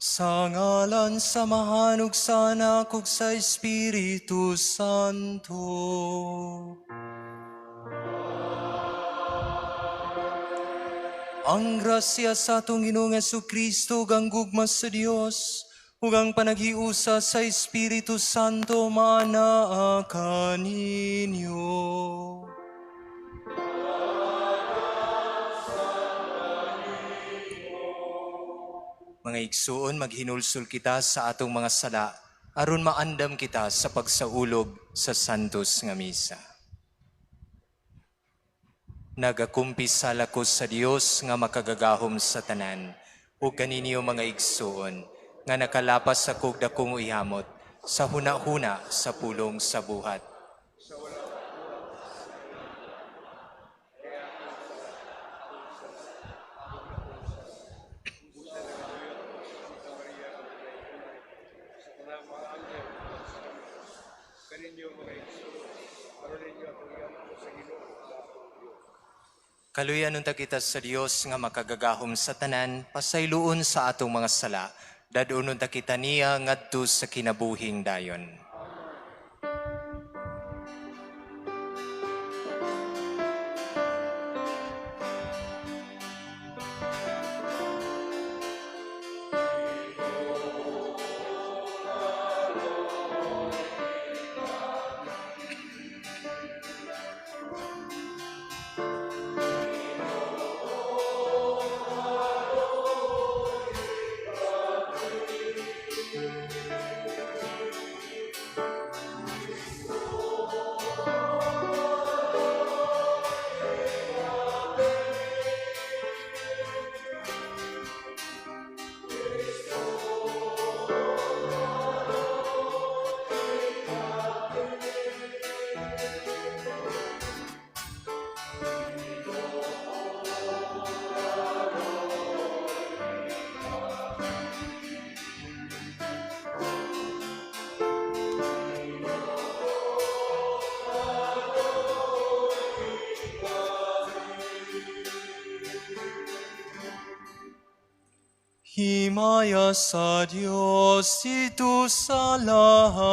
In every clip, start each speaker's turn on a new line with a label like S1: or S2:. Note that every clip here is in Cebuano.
S1: Sa ngalan sa Amahan ug sa Anak ug sa Espiritu Santo. Ang grasya sa atong Ginoong Kristo ug ang gugma sa Dios ug ang panaghiusa sa Espiritu Santo manaa kaninyo. Mga igsuon, maghinulsol kita sa atong mga sala aron maandam kita sa pagsaulog sa Santos nga Misa. Nagakumpisal ako sa Dios nga makagagahom sa tanan ug kaninyo, mga igsuon, nga nakalapas ako og dakong uhamot sa huna-huna, sa pulong, sa buhat.
S2: Sa tanang mga anghel, kaninyo, mga igsoon, aron ninyo akong iampo sa Ginoo nga atong Dios.
S1: Kaluyan unta kita sa Dios nga makagagahom sa tanan, pasayloon sa atong mga sala, dad-on unta kita niya ngadto sa kinabuhing dayon. Himaya sa Dios didto sa langit.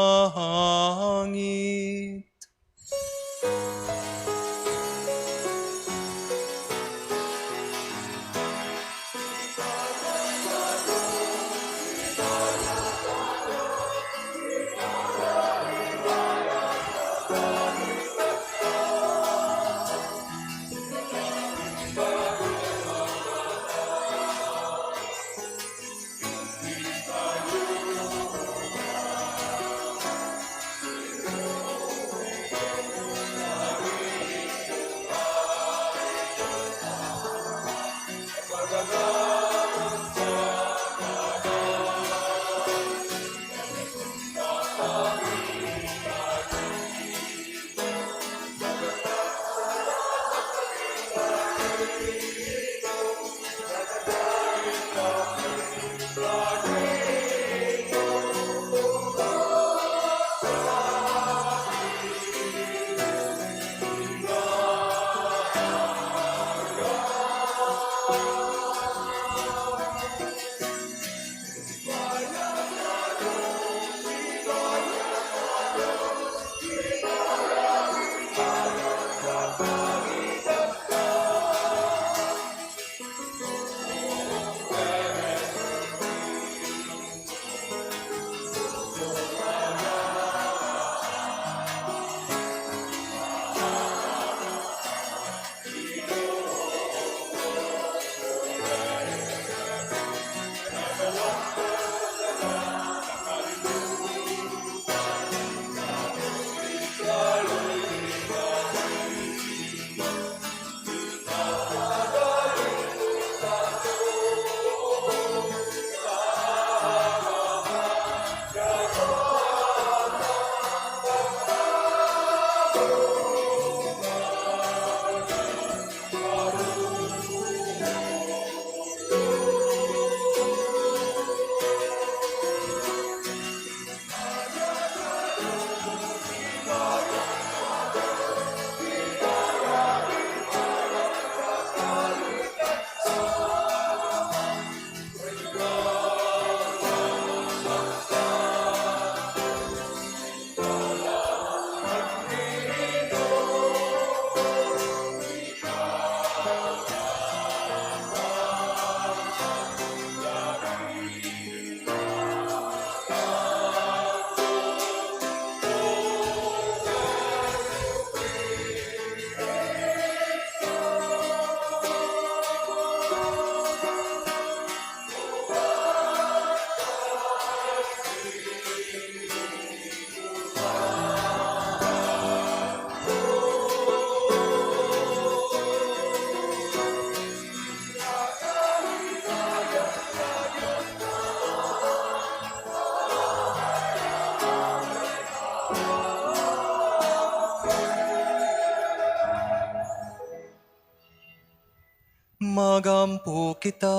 S1: Ampo kita.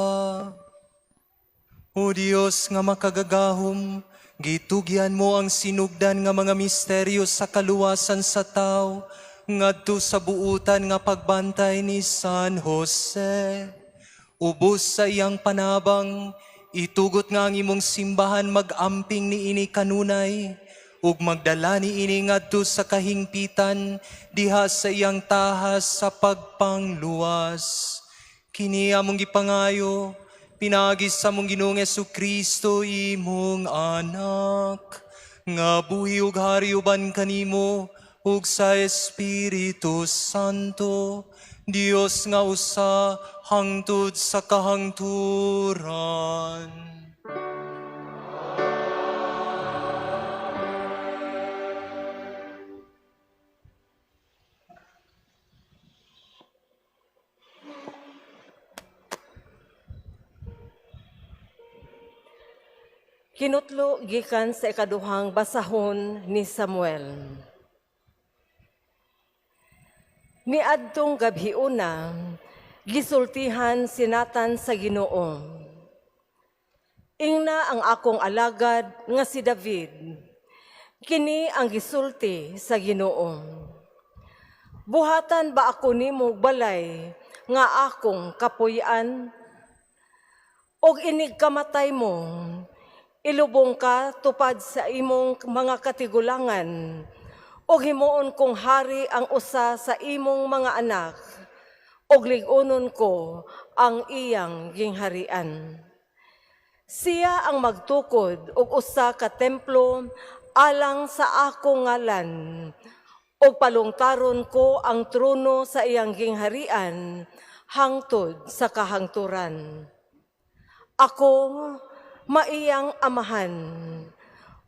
S1: O Dios nga makagagahom, gitugyan mo ang sinugdan nga mga misteryo sa kaluwasan sa tao, ngadto sa buutan nga pagbantay ni San Jose. Ubos sa iyang panabang, itugot nga ang imong simbahan mag-amping niini kanunay, ug magdala niini ngadto sa kahingpitan diha sa iyang tahas sa pagpangluwas. Kini among gipangayo, pinaagi sa among Ginoong Kristo, imong anak, nga buhi ug hari uban kanimo ug sa Espiritu Santo, Dios nga usa hangtod sa kahangturan.
S3: Kinutlo gikan sa ikaduhang basahon ni Samuel. Niadtong gabhiuna, gisultihan si Nathan sa Ginoo. Ingna ang akong alagad nga si David. Kini ang gisulti sa Ginoo. Buhatan ba ako nimo balay nga akong kapuy-an? Og inig kamatay mo, ilubong ka tupad sa imong mga katigulangan, ug himuon kong hari ang usa sa imong mga anak, ug lig-unon ko ang iyang gingharian. Siya ang magtukod og usa ka templo alang sa akong ngalan, ug palungtaron ko ang trono sa iyang gingharian hangtod sa kahangturan. Ako maiyang amahan,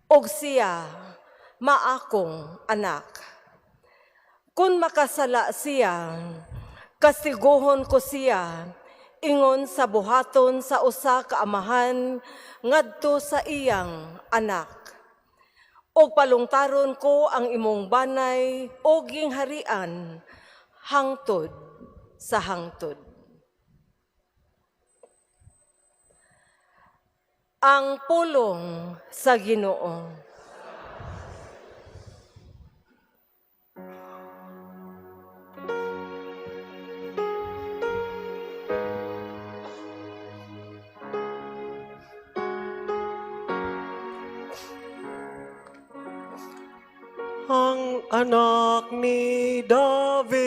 S3: ug siya maakong anak. Kung makasala siya, kastiguhon ko siya, ingon sa buhaton sa usa ka amahan ngadto sa iyang anak. Ug palungtaron ko ang imong banay o gingharian hangtod sa hangtod. Ang pulong sa Ginoo.
S4: Ang anak ni David,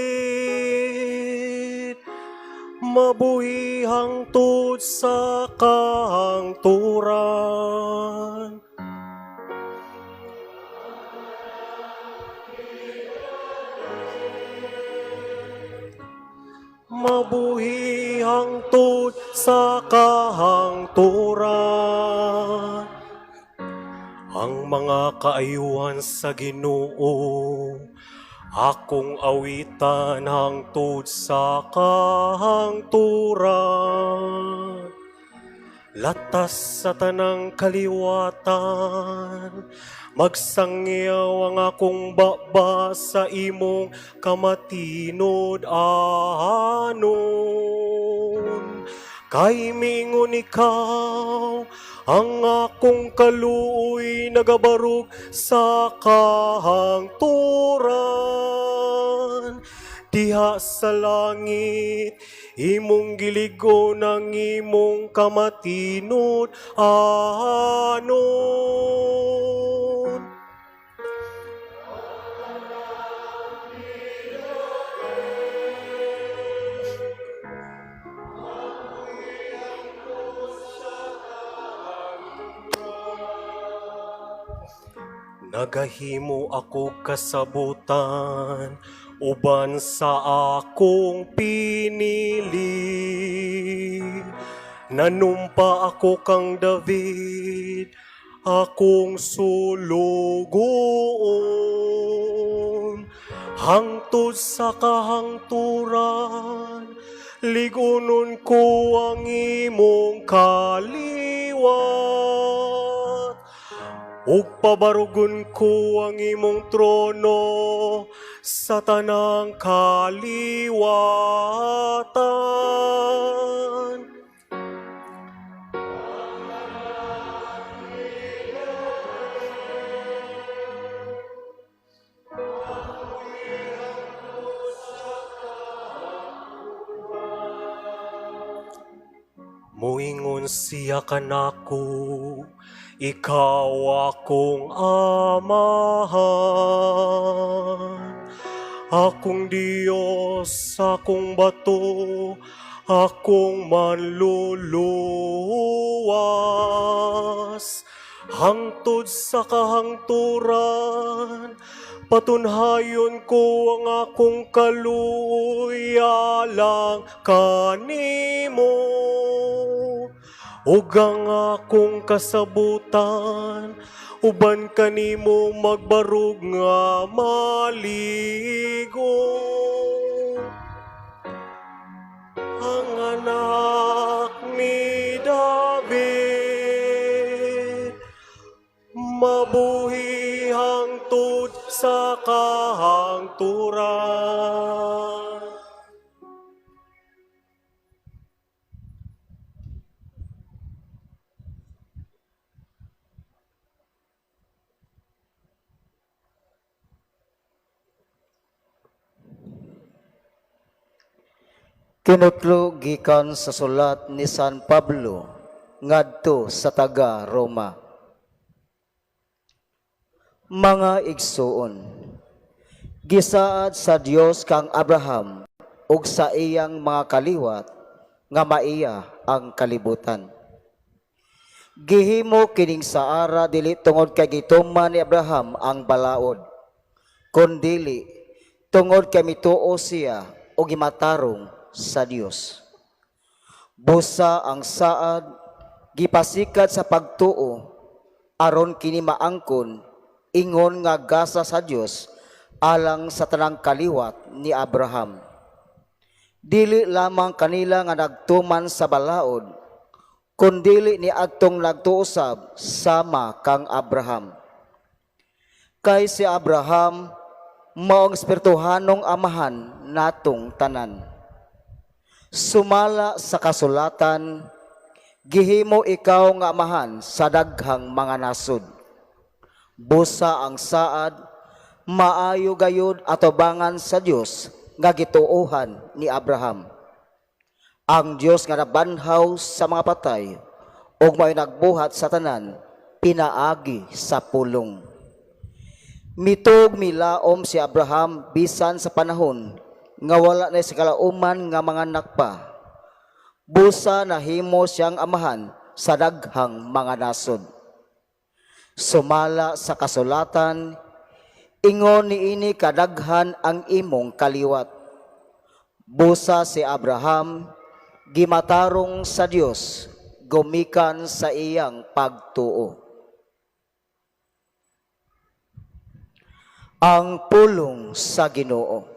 S4: mabuhi hangtod sa kahangturan. Mabuhi hangtod sa kahangturan. Ang mga kaayuhan sa Ginoo, akong awitan hangtod sa kahangturan. Latas sa tanang kaliwatan, magsangyaw ang akong baba sa imong kamatinud-anon. Kay miingon ikaw, ang akong kaluoy nagabarog sa kahangturan. Diha sa langit, imong giligon ang imong kamatinud-anon. Nagahimo ako kasabutan uban sa akong pinili. Nanumpa ako kang David, akong sulugoon. Hangtod sa kahangturan, ligunon ko ang imong kaliwat. Ug pabarugon ko ang imong trono sa tanang kaliwatan. Moingon siya kanako, ikaw akong amahan, akong Diyos, akong bato, akong manluluwas. Hangtod sa kahangturan, patunhayon ko ang akong kaluoy alang kanimo. Ug ang akong kasabutan, uban kanimo magbarug nga maligo. Ang anak ni David, mabuhi hangtod sa kahangturan.
S5: Kinutlo gikan sa sulat ni San Pablo ngadto sa taga Roma. Mga igsuon, gisaad sa Dios kang Abraham ug sa iyang mga kaliwat nga maiya ang kalibutan. Gihimo kining saara dili tungod kay gituman ni Abraham ang balaod, kundili tungod kay mituo siya ug gimatarong sa Dios. Busa ang saad gipasikat sa pagtuo aron kini maangkon ingon nga gasa sa Dios alang sa tanang kaliwat ni Abraham. Dili lamang kanila nga nagtuman sa balaod, kundili ni adtong nagtuo sab sama kang Abraham. Kay si Abraham mao ang espirituhanong amahan natong tanan. Sumala sa kasulatan, gihimo ikaw nga amahan sa daghang mga nasod. Busa ang saad, maayo gayud atubangan sa Dios nga gituohan ni Abraham. Ang Dios nga nabanhaw sa mga patay ug mao'y nagbuhat sa tanan pinaagi sa pulong. Mitug milaom si Abraham bisan sa panahon nga wala na sa kalauman nga mga anak pa. Busa nahimo siyang amahan sa daghang mga nasod. Sumala sa kasulatan, ingon niini kadaghan ang imong kaliwat. Busa si Abraham gimatarong sa Dios gumikan sa iyang pagtuo. Ang pulong sa Ginoo.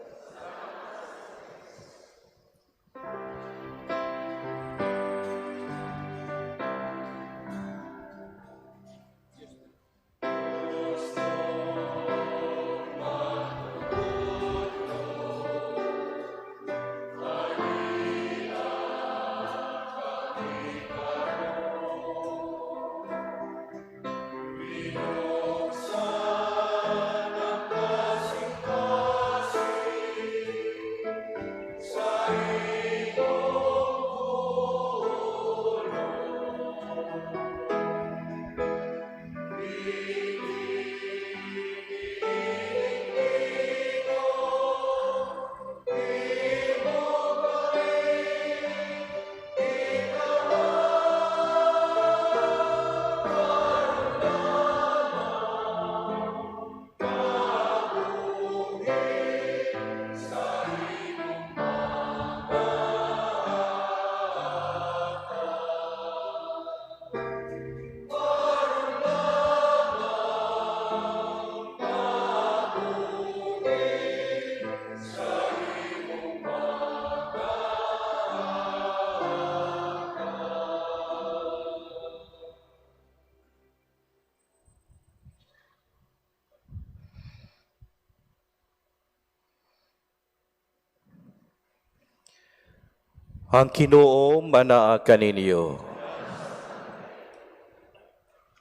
S6: Ang Ginoo manaa kaninyo.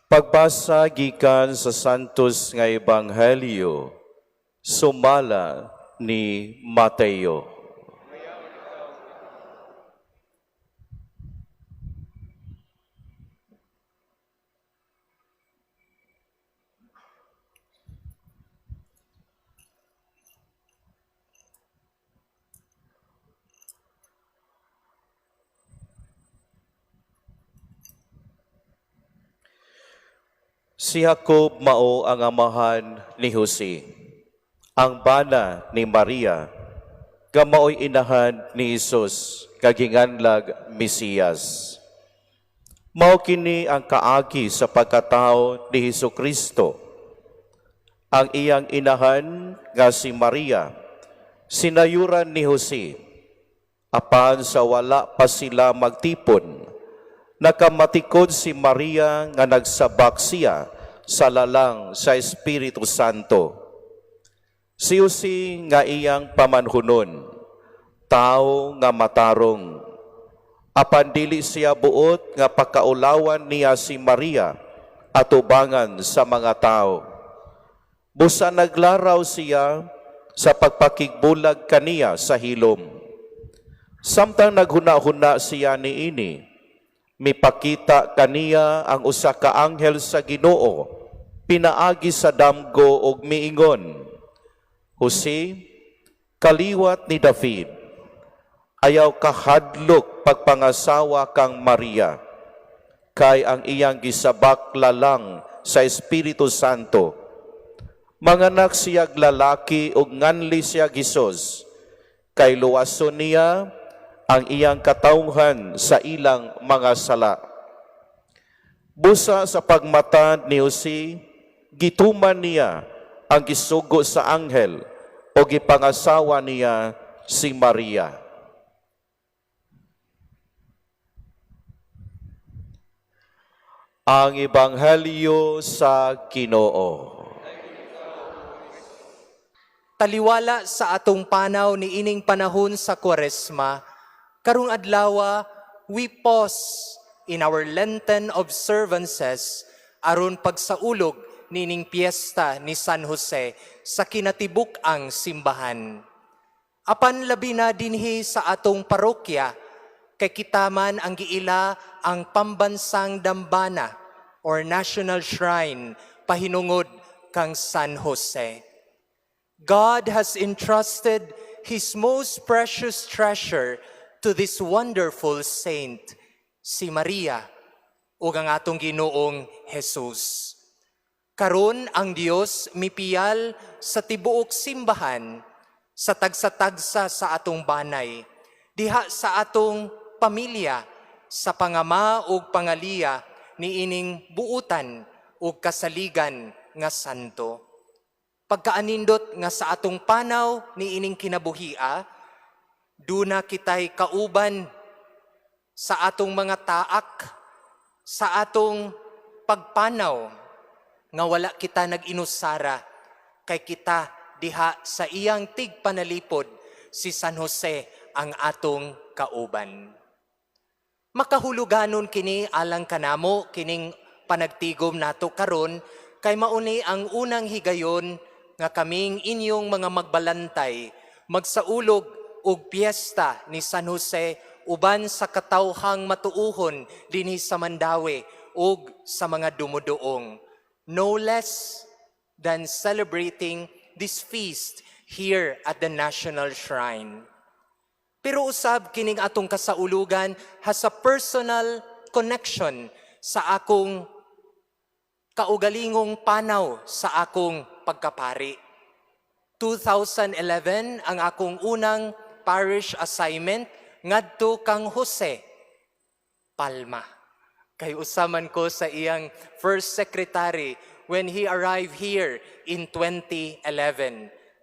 S6: Pagbasa gikan sa Santos nga Ebanghelyo sumala ni Mateo. Si Jacob mao ang amahan ni Jose, ang bana ni Maria, nga mao'y inahan ni Hesus nga ginganlag Mesiyas. Mao kini ang kaagi sa pagkatao ni Hesus Kristo. Ang iyang inahan nga si Maria, sinayuran ni Jose, apan sa wala pa sila magtipon, nakamatikod si Maria nga nagsabak siya sa lalang sa Espiritu Santo. Si Jose nga iyang pamanhunon, tao nga matarong. Apan dili siya buot nga pakaulawan niya si Maria atubangan sa mga tao. Busa naglaraw siya sa pagpakigbulag kaniya sa hilom. Samtang naghuna-huna siya niini, mipakita kaniya ang usa ka anghel sa Ginoo pinaagi sa damgo og miingon, "Jose, kaliwat ni David, ayaw kahadlok pagpangasawa kang Maria, kay ang iyang gisabak lalang sa Espiritu Santo. Manganak siyag lalaki ug nganli siya Hesus, kay luwason niya ang iyang katawhan sa ilang mga sala." Busa sa pagmata ni Jose, gituman niya ang gisugo sa anghel o gipangasawa niya si Maria. Ang Ebanghelyo sa Ginoo.
S1: Taliwala sa atong panaw ni ining panahon sa Kwaresma, karong adlawa, we pause in our Lenten observances aron pagsaulog nining piyesta ni San Jose sa kinatibuk-ang simbahan. Apan labi na dinhi sa atong parokya, kay kita man ang giila ang pambansang dambana or national shrine pahinungod kang San Jose. God has entrusted His most precious treasure to this wonderful saint, si Maria, ug ang atong Ginoong Jesus. Karon ang Dios mipiyal sa tibuok simbahan, sa tagsa-tagsa sa atong banay, diha sa atong pamilya, sa pangama ug pangaliya niining buutan ug kasaligan nga santo. Pagkaanindot nga sa atong panaw niining kinabuhia, duna kitay kauban sa atong mga taak, sa atong pagpanaw, nga wala kita nag-inusara, kay kita diha sa iyang tigpanalipod, si San Jose ang atong kauban. Makahuluganon kini alang kanamo kining panagtigom nato karon, kay mauni ang unang higayon nga kaming inyong mga magbalantay magsaulog og piyesta ni San Jose uban sa katawhang matuuhon dinhi sa Mandaue ug sa mga dumuduong. No less than celebrating this feast here at the National Shrine. Pero usab kining atong kasaulugan has a personal connection sa akong kaugalingong panaw sa akong pagkapari. 2011 ang akong unang parish assignment ngadto kang Jose Palma. Kay usaman ko sa iyang first secretary when he arrived here in 2011.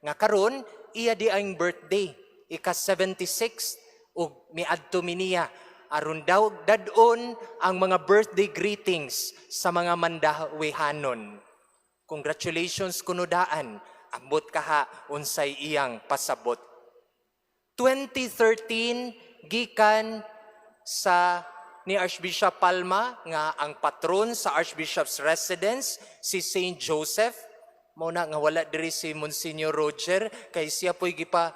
S1: Nga karon iya di ang birthday, ika-76, ug miadto mi niya aron daw dad-on ang mga birthday greetings sa mga Mandawehanon. Congratulations kuno daan, ambot kaha unsay iyang pasabot. 2013 gikan sa ni Archbishop Palma nga ang patron sa Archbishop's residence si Saint Joseph. Mao na nga wala diri si Monsignor Roger kay siya po'y gipa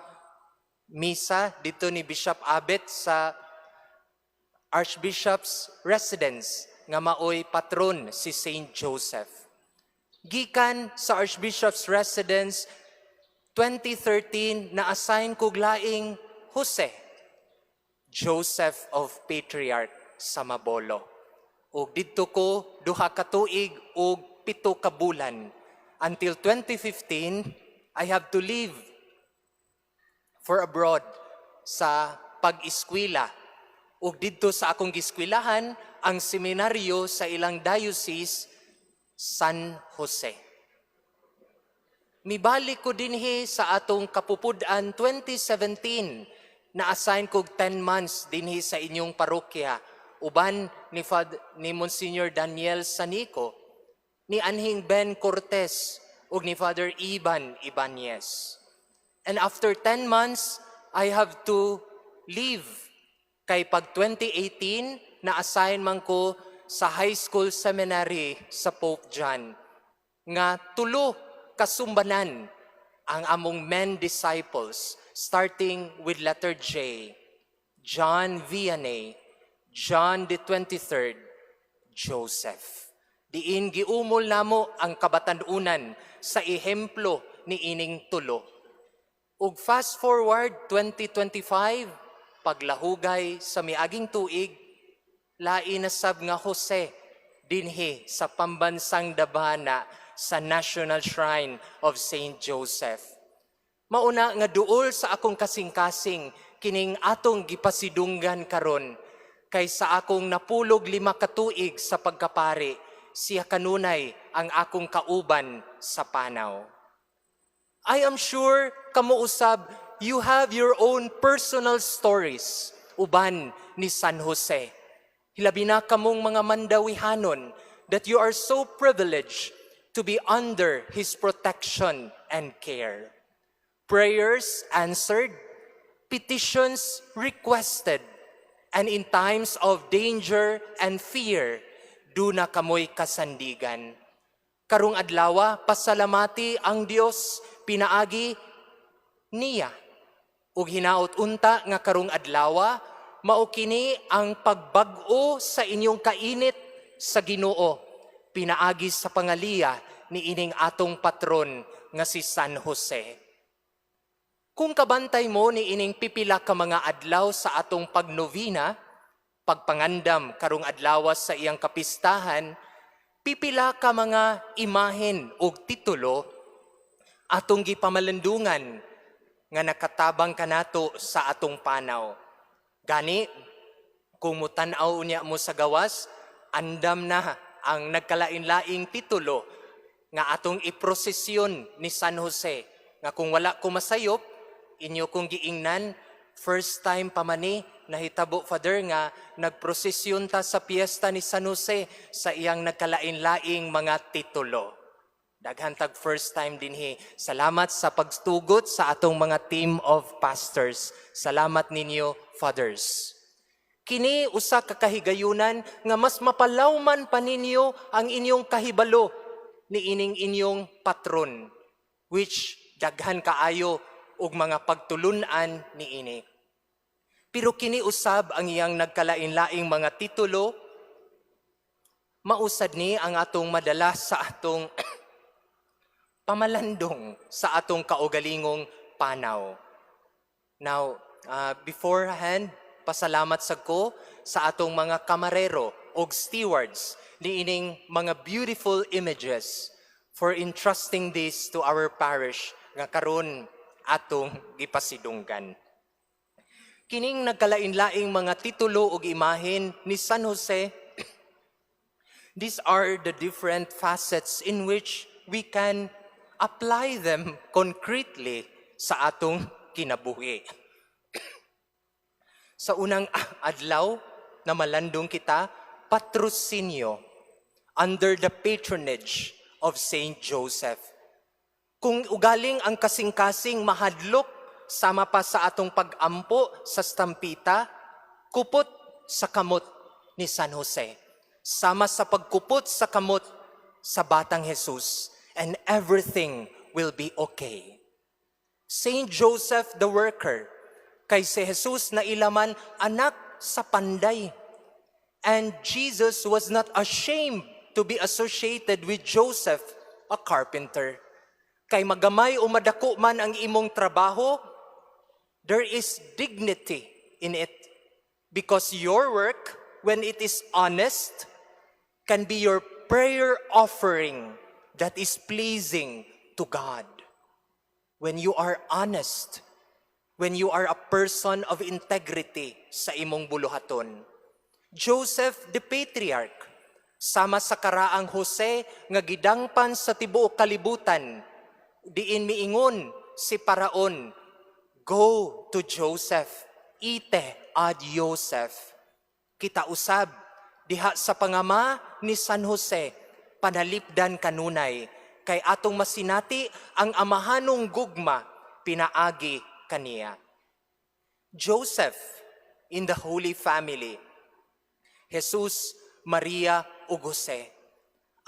S1: misa dito ni Bishop Abet sa Archbishop's residence nga maoy patron si Saint Joseph. Gikan sa Archbishop's residence, 2013 na-assign kog laing Jose, Joseph of Patriarch sa Mabolo. Ug didto ko 2 ka tuig ug 7 ka bulan. Until 2015, I have to leave for abroad sa pag-eskwela. Ug didto sa akong gieskwilahan ang seminaryo sa ilang diocese, San Jose. Mibalik ko dinhi sa atong kapupud-an 2017, na-assign kog 10 months dinhi sa inyong parokya uban ni Monsignor Daniel Sanico, ni Anhing Ben Cortez ug ni Father Ivan Ibanez. And after 10 months, I have to leave. Kay pag 2018, na-assign man ko sa high school seminary sa Pope John. Nga tulo kasumbanan ang among men disciples, starting with letter J, John Vianney, John the 23rd, Joseph. Diin giumol namo ang kabatan-unan sa ehemplo ni ining tulo. Ug fast forward 2025, paglahugay sa miaging tuig, lain na sab nga Jose dinhi sa pambansang dabana sa National Shrine of Saint Joseph. Mauna nga duol sa akong kasing-kasing kining atong gipasidunggan karon kay sa akong 45 ka tuig sa pagkapari, siya kanunay ang akong kauban sa panaw. I am sure kamo usab, you have your own personal stories uban ni San Jose. Hilabi na kamong mga Mandawihanon that you are so privileged to be under his protection and care. Prayers answered, petitions requested, and in times of danger and fear, duna kamoy kasandigan. Karong adlawa, pasalamati ang Dios pinaagi niya. Ug hinaot unta nga karong adlawa, mao kini ang pagbag-o sa inyong kainit sa Ginoo pinaagi sa pangaliya ni ining atong patron nga si San Jose. Kung kabantay mo ni ining pipila ka mga adlaw sa atong pagnovina, pagpangandam karong adlaw sa iyang kapistahan, pipila ka mga imahen ug titulo atong gipamalandungan nga nakatabang kanato sa atong panaw. Gani, kung mutan-aw unya mo sa gawas, andam na ang nagkalain-laing titulo nga atong iprosesyon ni San Jose nga kung wala ko masayop, inyo kong giingnan, first time pa man ni nahitabo, Father, nga nagprosesyon ta sa piyesta ni San Jose sa iyang nagkalain-laing mga titulo. Daghan tag first time dinhi. Salamat sa pagtugot sa atong mga team of pastors. Salamat ninyo, fathers. Kini usa ka kahigayunan nga mas mapalawman pa ninyo ang inyong kahibalo ni ining inyong patron, which daghan kaayo og mga pagtulun-an niini. Pero kini usab ang iyang nagkalain-laing mga titulo, mausad ni ang atong madala sa atong pamalandong sa atong kaugalingong panaw. Now, beforehand, pasalamat sa ko sa atong mga kamarero og stewards niining mga beautiful images for entrusting this to our parish nga karon atong gipasidunggan. Kining nagkalain-laing mga titulo ug imahen ni San Jose, these are the different facets in which we can apply them concretely sa atong kinabuhi. Sa unang adlaw na malandong kita, patrosinyo under the patronage of Saint Joseph. Kung ugaling ang kasing-kasing mahadlok sama pa sa atong pag-ampo sa stampita, Kupot sa kamot ni San Jose. Sama sa pagkupot sa kamot sa batang Jesus, and everything will be okay. Saint Joseph the Worker, kay si Jesus na ilaman anak sa panday. And Jesus was not ashamed to be associated with Joseph, a carpenter. Kay magamay o madako man ang imong trabaho, there is dignity in it. Because your work, when it is honest, can be your prayer offering that is pleasing to God. When you are honest, when you are a person of integrity sa imong buluhaton. Joseph the Patriarch, sama sa karaang Jose nga gidangpan sa tibuok kalibutan, diin miingon si Paraon, "Go to Joseph, ite ad Joseph." Kita usab diha sa pangama ni San Jose, panalipdan kanunay, kay atong masinati ang amahanong gugma pinaagi kaniya. Joseph in the Holy Family, Jesus, Maria ug Jose.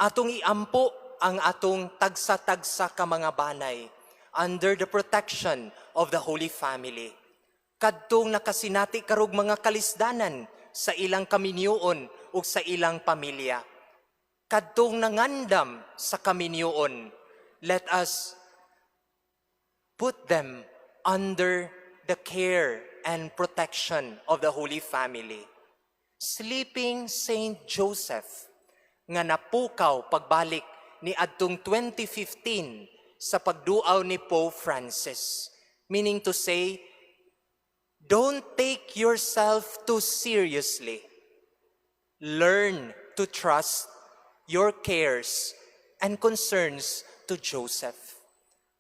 S1: Atong iampo ang atong tagsa-tagsa ka mga banay under the protection of the Holy Family. Kadtong nakasinati karog mga kalisdanan sa ilang kaminyoon ug sa ilang pamilya. Kadtong nangandam sa kaminyoon, let us put them under the care and protection of the Holy Family. Sleeping Saint Joseph nga napukaw pagbalik ni adtong 2015 sa pagduaw ni Pope Francis. Meaning to say, don't take yourself too seriously. Learn to trust your cares and concerns to Joseph.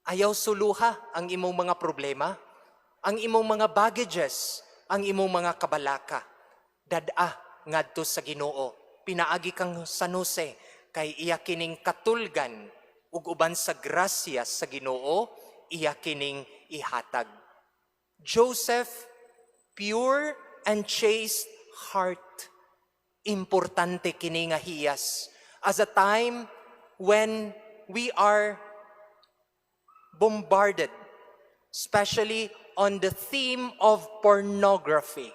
S1: Ayaw suluha ang imong mga problema, ang imong mga baggages, ang imong mga kabalaka. Dad-a ngadto sa Ginoo. Pinaagi kang San Jose kay iya kining katulgan ug uban sa grasya sa Ginoo iya kining ihatag. Joseph, pure and chaste heart. Importante kini nga hiyas as a time when we are bombarded, especially on the theme of pornography.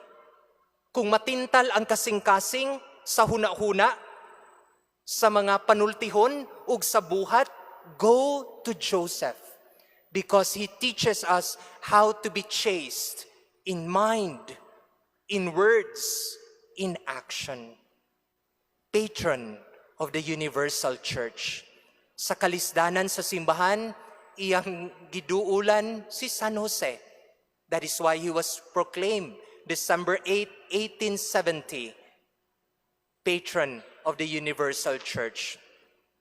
S1: Kung matintal ang kasing-kasing sa huna-huna, sa mga panultihon ug sa buhat, go to Joseph because he teaches us how to be chaste in mind, in words, in action. Patron of the Universal Church. Sa kalisdanan sa simbahan, iyang giduulan si San Jose. That is why he was proclaimed December 8, 1870, patron of the Universal Church.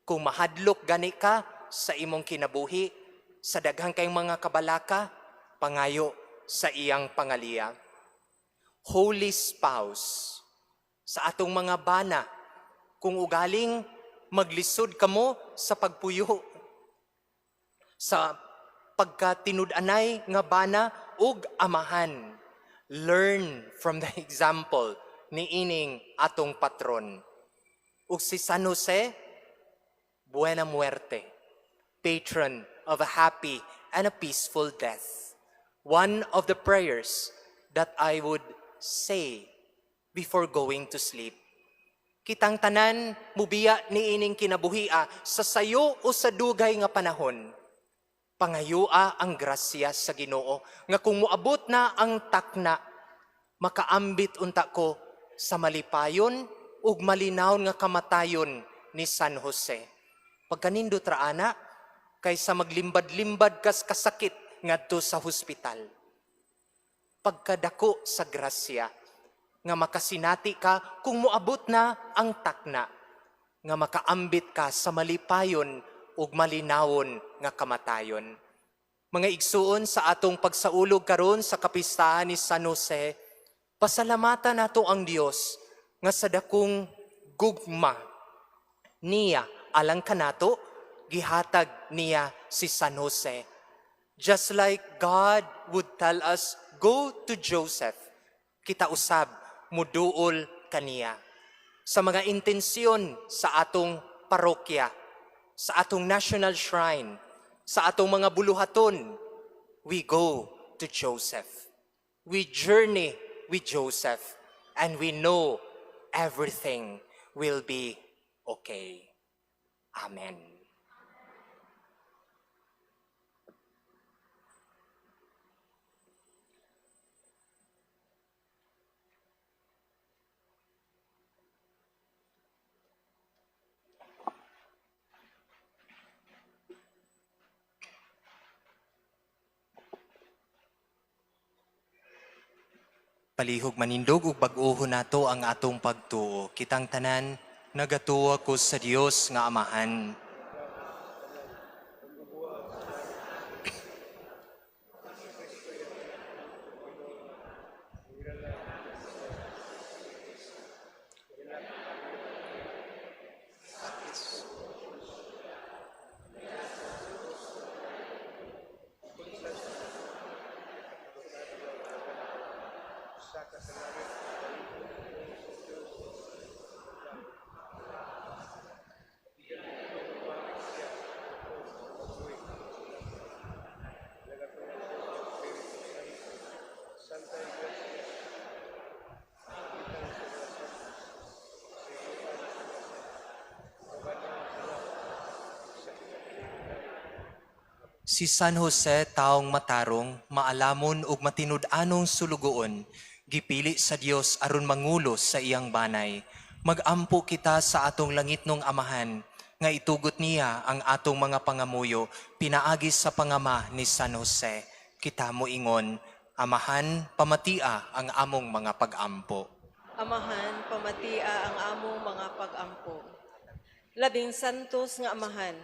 S1: Kung mahadlok gani ka sa imong kinabuhi, sa daghang kayong mga kabalaka, pangayo sa iyang pangaliya. Holy Spouse, sa atong mga bana, kung ugaling maglisod kamo sa pagpuyo, sa pagkatinud-anay nga bana ug amahan, learn from the example ni ining atong patron. Ug si San Jose, Buena Muerte, patron of a happy and a peaceful death. One of the prayers that I would say before going to sleep. Kitang tanan mubiya ni ining kinabuhia sa sayo o sa dugay nga panahon. Pangayua ang grasya sa Ginoo nga kung moabot na ang takna, makaambit unta ko sa malipayon ug malinawon nga kamatayon ni San Jose. Pagkanindot ra ana kaysa maglimbad-limbad kas kasakit ngadto sa hospital. Pagkadako sa grasya nga makasinati ka kung moabot na ang takna, nga makaambit ka sa malipayon ug malinawon nga kamatayon. Mga igsuon, sa atong pagsaulog karon sa kapistahan ni San Jose, pasalamatan nato ang Dios nga sa dakong gugma niya alang kanato, gihatag niya si San Jose. Just like God would tell us, "Go to Joseph." Kita usab muduol kaniya. Sa mga intensyon sa atong parokya, sa atong national shrine, sa atong mga buluhaton, we go to Joseph. We journey with Joseph and we know everything will be okay. Amen. Palihog manindog ug bag-ohon nato ang atong pagtuo. Kitang tanan, nagatuo ko sa Dios nga Amahan. Si San Jose, taong matarong, maalamon ug matinud-anong sulugoon, gipili sa Dios aron mangulo sa iyang banay. Magampo kita sa atong langitnong Amahan, nga itugot niya ang atong mga pangamuyo, pinaagi sa pangama ni San Jose. Kita moingon, Amahan, pamatia ang among mga pagampo.
S3: Amahan, pamatia ang among mga pagampo. Labing santos nga Amahan,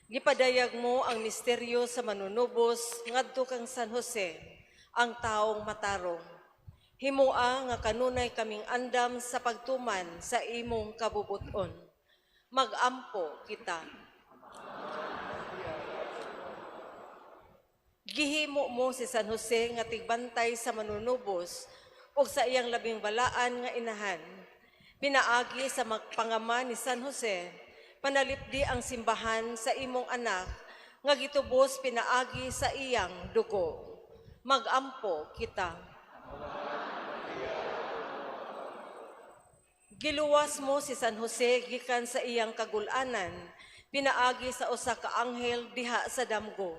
S3: gipadayag mo ang misteryo sa manunubos ngadto kang San Jose, ang taong matarong. Himoa nga kanunay kaming andam sa pagtuman sa imong kabubuton. Magampo kita. Gihimo mo si San Jose nga tigbantay sa manunubos ug sa iyang labing balaan nga inahan. Pinaagi sa magpangama ni San Jose, panalipdi ang simbahan sa imong anak nga gitubos pinaagi sa iyang dugo. Magampo kita. Giluwas mo si San Jose gikan sa iyang kagulanan, pinaagi sa usa ka anghel diha sa damgo.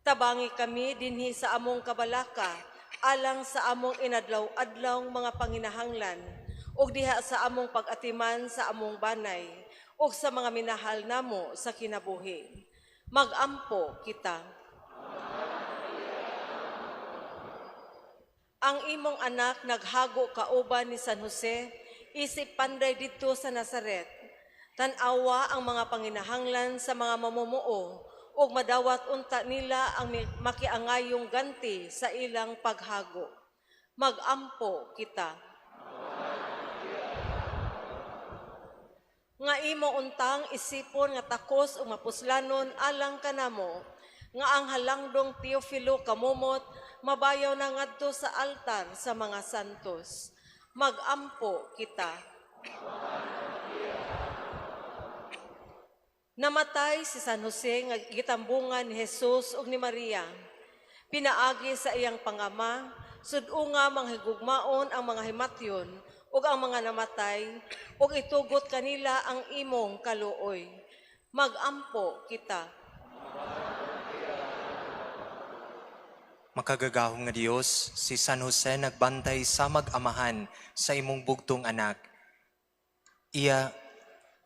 S3: Tabangi kami dinhi sa among kabalaka, alang sa among inadlaw-adlaw mga panginahanglan, ug diha sa among pag-atiman sa among banay, ug sa mga minahal namo sa kinabuhi. Magampo kita. Ang imong anak naghago kauban ni San Jose, isip panday didto sa Nazaret. Tan-awa ang mga panginahanglan sa mga mamumuo, ug madawat unta nila ang makiangayong ganti sa ilang paghago. Magampo kita. Nga imo untang isipon nga takos ug mapuslanon alang kanamo, nga ang halangdong Teofilo kamumot mabayaw na ngadto sa altar sa mga santos. Magampo kita. Namatay si San Jose nga gitambungan ni Jesus ug ni Maria. Pinaagi sa iyang pangama, sud-unga manghigugmaon ang mga himatyon ug ang mga namatay, ug itugot kanila ang imong kaluoy. Magampo kita.
S1: Makagagahom nga Dios, si San Jose nagbantay sa mag-amahan sa imong bugtong anak. Iya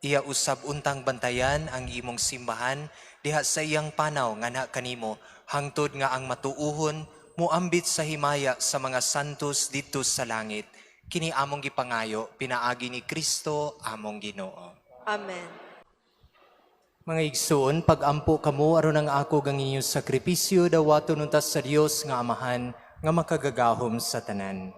S1: iya usab untang bantayan ang imong simbahan diha sa iyang panaw nga kanimo, hangtod nga ang matuuhon muambit sa himaya sa mga santos didto sa langit. Kini among gipangayo pinaagi ni Kristo among Ginoo.
S3: Amen.
S1: Mga igsoon, pagampo kamo aron ang ako gang inyong sakripisyo dawaton unta sa Dios nga Amahan nga makagagahom sa tanan.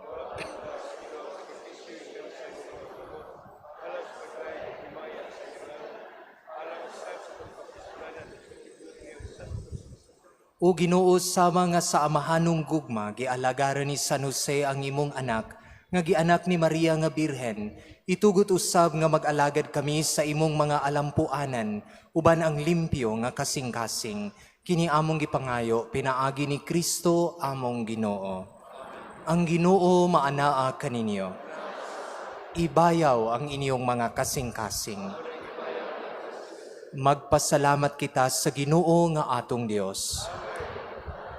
S1: O Ginoo, sama nga sa amahanong gugma gialagaran ni San Jose ang imong anak, nga gianak ni Maria nga Birhen, itugot usab nga mag-alagad kami sa imong mga alampuanan uban ang limpyo nga kasing-kasing. Kini among gipangayo pinaagi ni Kristo among Ginoo. Ang Ginoo maanaa kaninyo. Ibayaw ang inyong mga kasing-kasing. Magpasalamat kita sa Ginoo nga atong Dios.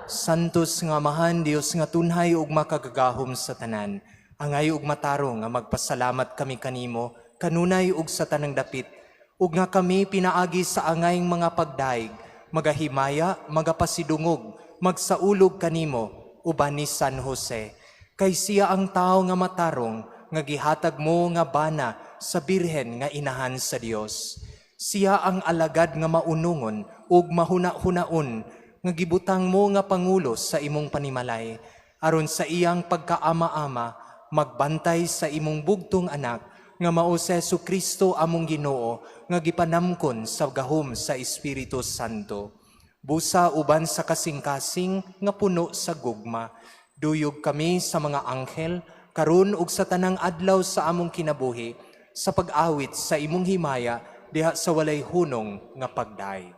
S1: Santos nga Amahan, Dios nga tunhay ug makagagahom sa tanan, angay ug matarong nga magpasalamat kami kanimo kanunay ug sa tanang dapit, ug nga kami pinaagi sa angayng mga pagdaig, magahimaya, magapasidungog, magsaulog kanimo uban ni San Jose. Kay siya ang tao nga matarong, nga gihatag mo nga bana sa Birhen nga inahan sa Dios. Siya ang alagad nga maunungon ug mahuna-hunaon, nga gibutang mo nga pangulo sa imong panimalay, aron sa iyang pagkaama-ama magbantay sa imong bugtong anak, nga mao si Kristo among Ginoo, nga gipanamkon sa gahom sa Espiritu Santo. Busa uban sa kasing-kasing nga puno sa gugma, duyog kami sa mga anghel, karon ug sa tanang adlaw sa among kinabuhi, sa pag-awit sa imong himaya diha sa walay hunong nga pagdaig.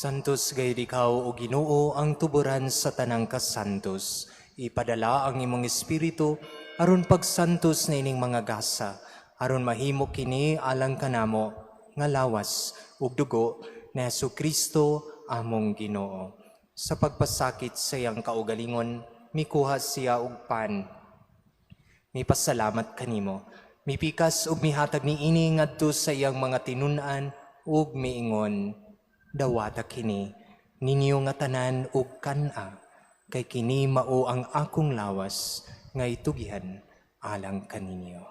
S1: Santos gayud ikaw, o Ginoo, ang tuburan sa tanang kasantos. Ipadala ang imong espiritu aron pagsantos na ining mga gasa, aron mahimo kini alang kanamo nga lawas ug dugo ni Kristo among Ginoo. Sa pagpasakit sa iyang kaugalingon, mikuha siya og pan, mipasalamat kanimo, mipikas ug mihatag niini ngadto sa iyang mga tinun-an ug miingon, "Dawata kini ninyo nga tanan ug kan-a, kay kini mao ang akong lawas nga itugyan alang kaninyo."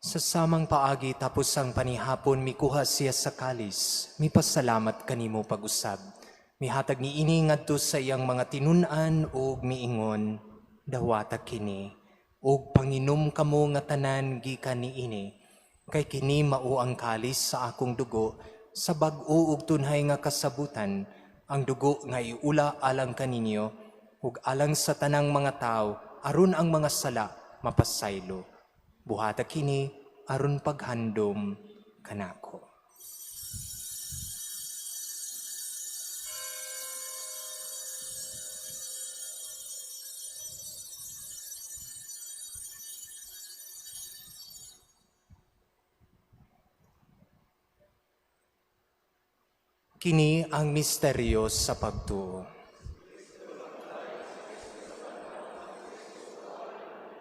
S1: Sa samang paagi tapos ang panihapon, mikuha siya sa kalis, mipasalamat kanimo pag-usab. Mihatag niini ngadto sa iyang mga tinun-an ug miingon, "Dawata kini ug panginom kamo nga tanan gikan niini, kay kini mao ang kalis sa akong dugo sa bag-o ug tunhay nga kasabutan, ang dugo nga iula alang kaninyo ug alang sa tanang mga tawo aron ang mga sala mapasaylo. Buhata kini aron paghandom kanako." Kini ang misteryo sa pagtuo.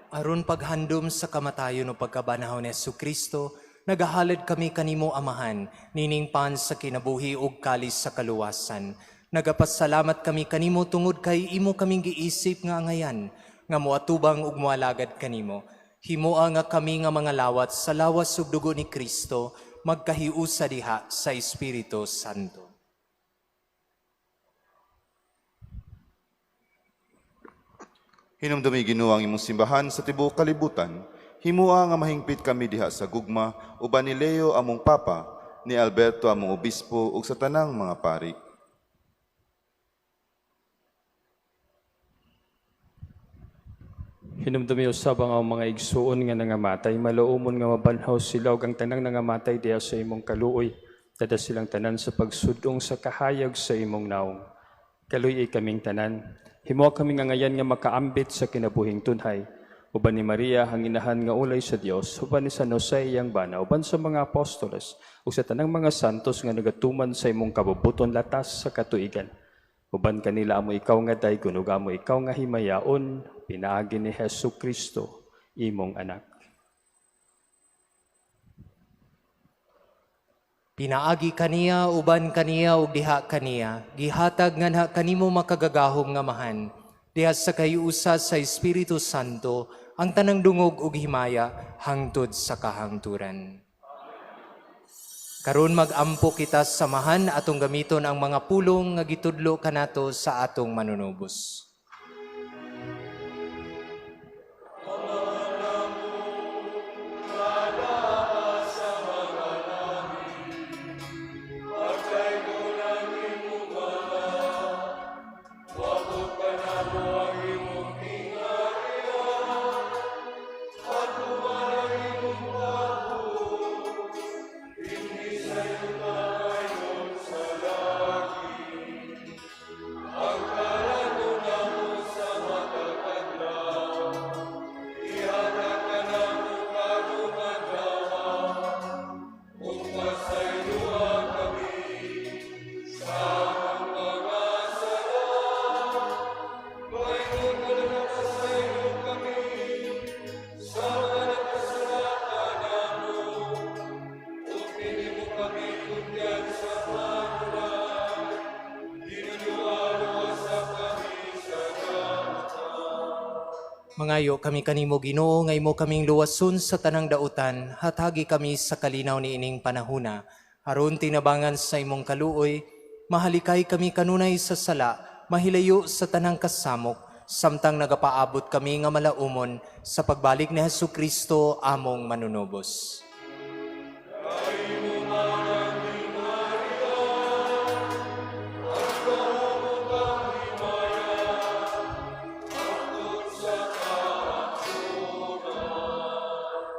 S1: Aron paghandom sa kamatayon o pagkabanhaw ni Kristo, Nagahalad kami kanimo, Amahan, nining pan sa kinabuhi ug kalis sa kaluwasan. Nagapasalamat kami kanimo tungod kay imo kaming giisip nga angayan, nga moatubang ug moalagad kanimo. Himoa nga kami nga mga lawat sa lawas ug dugo ni Kristo magkahiusa diha sa Espiritu Santo.
S7: Hinumdumi, Ginoo, ang imong simbahan sa tibuok kalibutan. Himua nga mahingpit kami diha sa gugma uban ni Leo among Papa, ni Alberto among obispo ug sa tanang mga pari.
S2: Hinumdumi usab ang among mga igsuon nga nangamatay, maluomon nga mabanhaw sila ug ang tanang nangamatay diha sa imong kaluoy, dada silang tanan sa pagsudong sa kahayag sa imong naong. Kaluy-i kaming tanan. Himoa kami nga angayan nga makaambit sa kinabuhing tunhay. Uban ni Maria, ang inahan nga ulay sa Dios, uban ni San Jose iyang bana, uban sa mga apostoles, ug sa tanang mga santos nga nagatuman sa imong kabubuton latas sa katuigan. Uban kanila amo ikaw nga daygon ug amo ikaw nga himayaon pinaagi ni Hesus Kristo, imong anak.
S1: Pinaagi kaniya, uban kaniya, ug diha kaniya, gihatag nganha kanimo makagagahom nga Amahan, diha sa kahiusa sa Espiritu Santo, ang tanang dungog ug himaya hangtod sa kahangturan. Karon mag-ampo kita sa Amahan, atong gamiton ang mga pulong nga gitudlo kanato sa atong manunubos. Mangayo kami kanimo, Ginoo, nga imo kaming luwason sa tanang dautan, hatagi kami sa kalinaw ni ining panahuna. Aron tinabangan sa imong kaluoy, mahalikay kami kanunay sa sala, mahilayo sa tanang kasamok, samtang nagapaabot kami nga malaumon sa pagbalik ni Hesus Kristo among manunubos.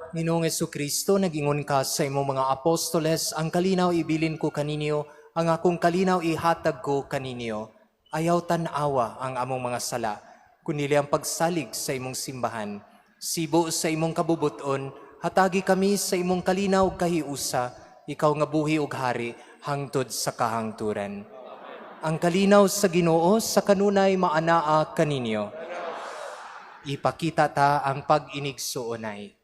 S1: Ginoong Kristo, nag-ingon ka sa imong mga apostoles, "Ang kalinaw ibilin ko kaninyo, ang akong kalinaw ihatag ko kaninyo." Ayaw tan-awa ang among mga sala, kundi ang pagsalig sa imong simbahan. Sibo sa imong kabubuton, hatagi kami sa imong kalinaw ug kahiusa, ikaw nga buhi ug hari hangtod sa kahangturan. Ang kalinaw sa Ginoo sa kanunay maanaa kaninyo. Ipakita ta ang pag-inigsuonay.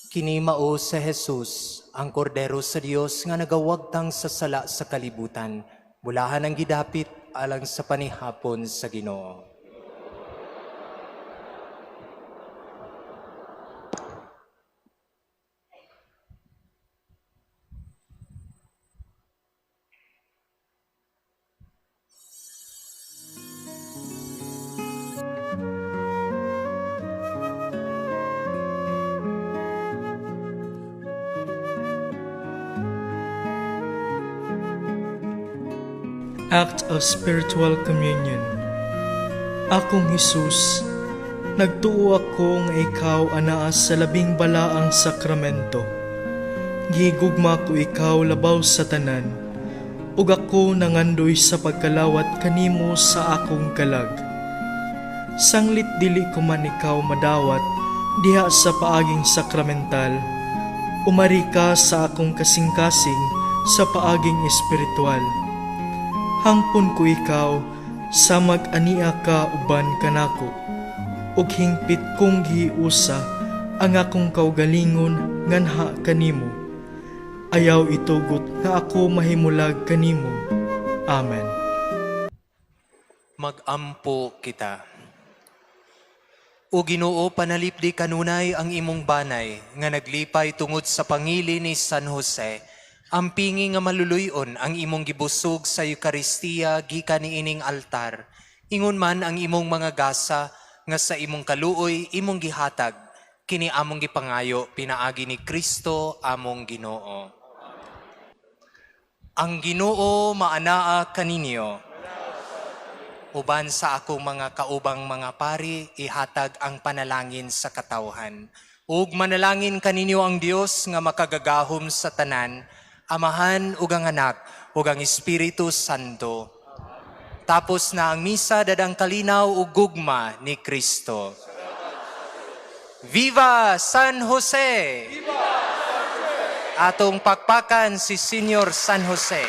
S1: Kini mao si Jesus, ang kordero sa Dios nga nagawagtang sa sala sa kalibutan. Bulahan ang gidapit alang sa panihapon sa Ginoo.
S8: Act of Spiritual Communion. Akong Hesus, nagtuo ako nga ikaw anaa sa labing balaang sakramento. Gigugma ko ikaw labaw sa tanan, ug ako nangandoy sa pagkalawat kanimo sa akong kalag. Sanglit dili ko man ikaw madawat diha sa paaging sakramental, umari ka sa akong kasing-kasing sa paaging espiritual. Hangpon ko ikaw sa mag-ania ka uban kanako, ug hingpit kong giusa ang akong kaugalingon nganha kanimo. Ayaw itugot nga ako mahimulag kanimo. Amen.
S1: Magampo kita. O Ginoo, panalipdi kanunay ang imong banay nga naglipay tungod sa pangili ni San Jose. Ampingi nga maluluyon ang imong gibusog sa Eukaristiya gikan niining altar. Ingon man ang imong mga gasa nga sa imong kaluoy imong gihatag, kini among gipangayo pinaagi ni Kristo among Ginoo. Ang Ginoo maanaa kaninyo. Uban sa akong mga kaubang mga pari, ihatag ang panalangin sa katawhan. Ug manalangin kaninyo ang Dios nga makagagahom sa tanan, Amahan ug ang Anak ug ang Espiritu Santo. Tapos na ang misa, dadang kalinaw ug gugma ni Kristo. Viva San Jose! Atong pakpakan si Senior San Jose.